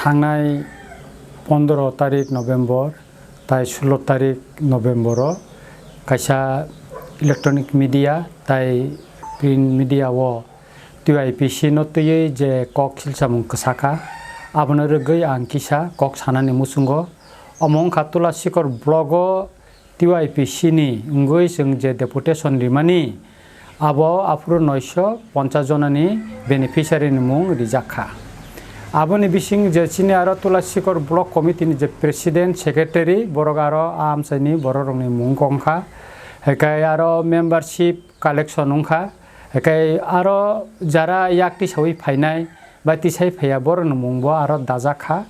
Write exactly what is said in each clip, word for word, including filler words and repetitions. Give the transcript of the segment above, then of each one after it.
Thangnai pondro tarik November tai sulo tarik November o kaisa electronic media tai print media o T Y P C no twiwi je kok silsamung kwsakha, abono rwgwi ang kisa kok sanani muchungo. Omo wngkha Tulasikor block o T Y P C ni wngwi chwng je deputation rimani, abo aphuru noisho ponchas jonani beneficiary ni mung rijak kha. Aboni bising je chini aro Tulasikor block committee ni je president, secretary, borok aro a amchaini borok rokni mung wngkha. Hekai aro membership collection wngkha. Hekai aro jara yak tisawi phainai ba tisai phaiya borokni mungbo aro dajak kha.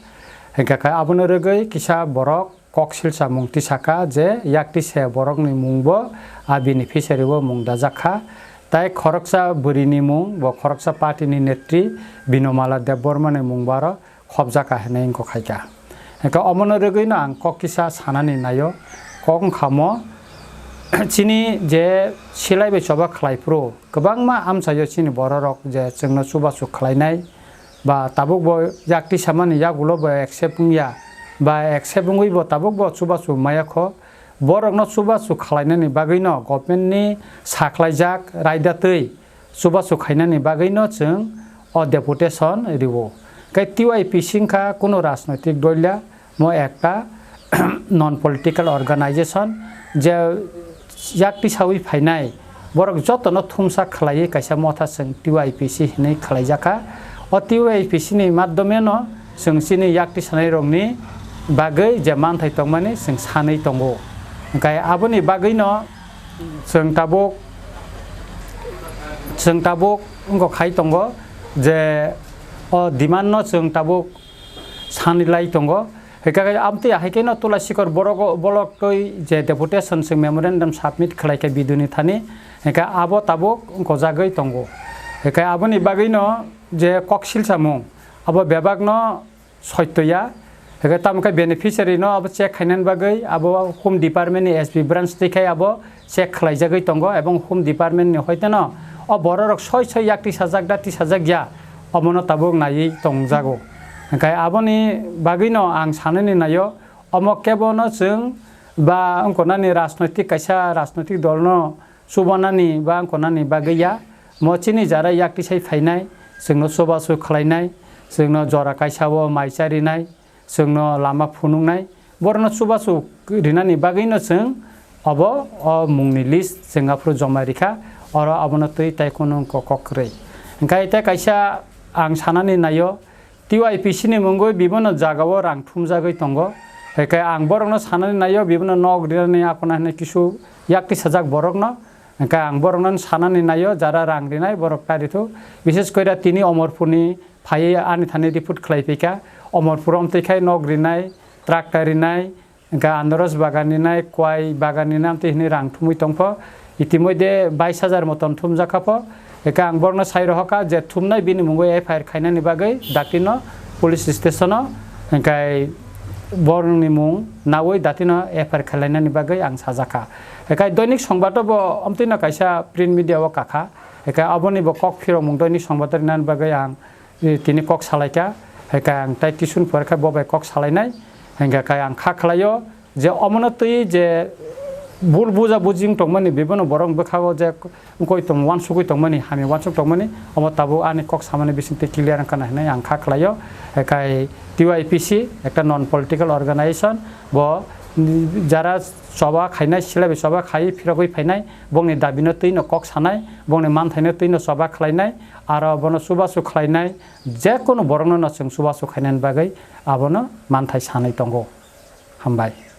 Hingkha khe abono rwgwi kisa borok kok silsamung tisakha je yak tisa borokni mungbo a beneficiary o mung dajak kha. Tai khoroksa bwrwini mung bo khoroksa party ni netri Binomala Debbarma ni mungbo aro khopjak kha hinwi wngkha khaikha. Hingkhe omono rwgwino ang kok kisa sanani naio. Kok wngkha mo chini je silai bai choba khlai phuru kwbangma amchaio chini bororok je chwngno chubachu khlainai ba tabukbo yak tisamani yagulo bo accept wngya ba accept wngwibo tabukbo chubachu maya kho. Borokno chubachu khlainani bagwino government ni sakhlaijak raida twi chubachu khainani bagwino chwng o deputation rwo. Khe T Y P C wngkha kunu rajnoitik dolya, mo ekta non political organization je yak tisawi phainai borok jotono thumsa khlaiwi kaisa motha chwng T Y P C hinwi khlaijakha. O T Y P C ni madhyomeno chwng chini yak tisanai rokni bagwi je manthai tongmani chwng sanwi tongo. Hwnkhe aboni bagwino chwng tabuk, chwng tabuk wngkha khai tongo je o demand no chwng tabuk sanwi lai tongo. Hwnkhe amtwi hai kheno Tulasikor borok block twi je deputation chwng memorandum submit khlai kha B D O ni thani, hwnkhe abo tabuk gojagwi tongo. Hwnkhe aboni bagwino je kok silsamung abo bebakno soito ya. Hwnkhe tamo khe beneficiary no abo check khainani bagwi abo Home Department ni S B branch twi khai abo check khlaijagwi tongo, ebong Home Department ni hoiteno o bororok soi soi yak tisajak da tisajak ya, omono tabuk naiwi tongjago. Hwnkhe aboni bagwino ang sanani naio, omo kebono chwng ba wngkha nani rajnoitik kaisa rajnoitik dolno chubanani ba wngkha nani bagwi ya. Mo chini jara yak tisai phainai, chwngno chubachu khlainai, chwngno jora kaisa o mai charinai, chwngno lama phunuknai, borokno chubachu rinani bagwino chwng obo o mungni list chwng aphuru joma rikha, oro abono twi tai kunu kok kwrwi. Hwnkhe tei kaisa ang sanani naio, T Y P C ni mungwi bibono jagao rang thumjagwi tongo, hwnkhe ang borokno sanani naio, bibono nok rinani akhona hinwi kisu yak tisajak borokno, hwnkhe ang borokno sanani naio, jara rang rinai borok ta rithuk, bises koira tini Omorpurni phaiwi ani thani report khlai phaikha. Omorpur omtwi khai nok rinai, tractor rinai, hwnkhe anaros bagan rinai, kwai bagan rinai, amtwi hwnwi rang thumwi tongpho. Itimodhe bais hajar moton thumjakha pho. Hwnkhe ang borokno sai rohorkha je thumnai bini mungwi F I R khainani bagwi dakti no police station o, hwnkhe borokni mung nawi dakti no F I R khailainani bagwi ang sajakha. Hwnkhe Doinik Songbato bo amtwi no kaisa print media o kakha. Hwnkhe aboni bo kok phirokmung Doinik Songbato rinani bagwi ang eh, tini kok salaikha, hai khe ang tai kisun pore khe bo bai kok salainai, hingkha khe ang kha khlaio je omono twi je bul buja bujing tongmani, bibono borok bwkhago je wngkoi tong, wansugwi tongmani, hamya wansuk tongmani, omo tabuk ani kok samani bisingtwi clear wngkha na hinwi ang kha khlaio. Hai khe T Y P C ekta non political organization, bo jara choba khainai, silaibai choba khai phirogwi phainai, bongni dabino twino kok sanai, bongni manthaino twino choba khlainai, aro bono chubachu khlainai, jekunu borokno no chwng chubachu khainani bagwi abono manthai sanwi tongo. Hambai.